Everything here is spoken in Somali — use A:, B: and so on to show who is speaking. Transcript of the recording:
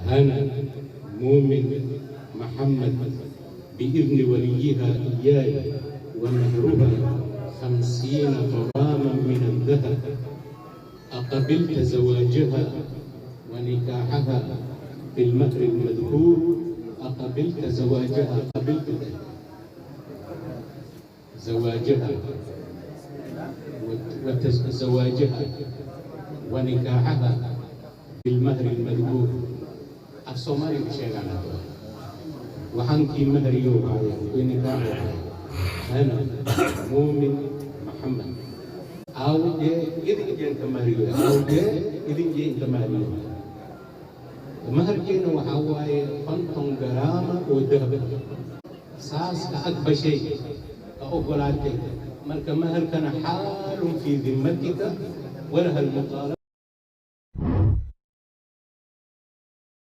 A: Hana Muumin Maxamed biidni waliyiha iyaay wa mahruha 50 غراما min aldahab, aqabilta zawaajaha wa nikaaxaha bilmahri almadkuur? Aqabilta zawaajaha? Qabiltu zawaajaha zawaajaha wa nikaaxaha bilmahri almadkuur. Af Soomaaliga sheegaan hadda waxaan kii mahriyo haya, kii nikaaxo haya. Hana Muumin Maxamed aawdee idinjeenka mahriyo, aawdee idinjeenka mahriyo. Maharkeena waxaa waaye 50 garaama oo dahab. Saas ka aqbashay, ka ogolaatay. Marka maharkana xaalun fii dimmatika walaha almuqaalaba.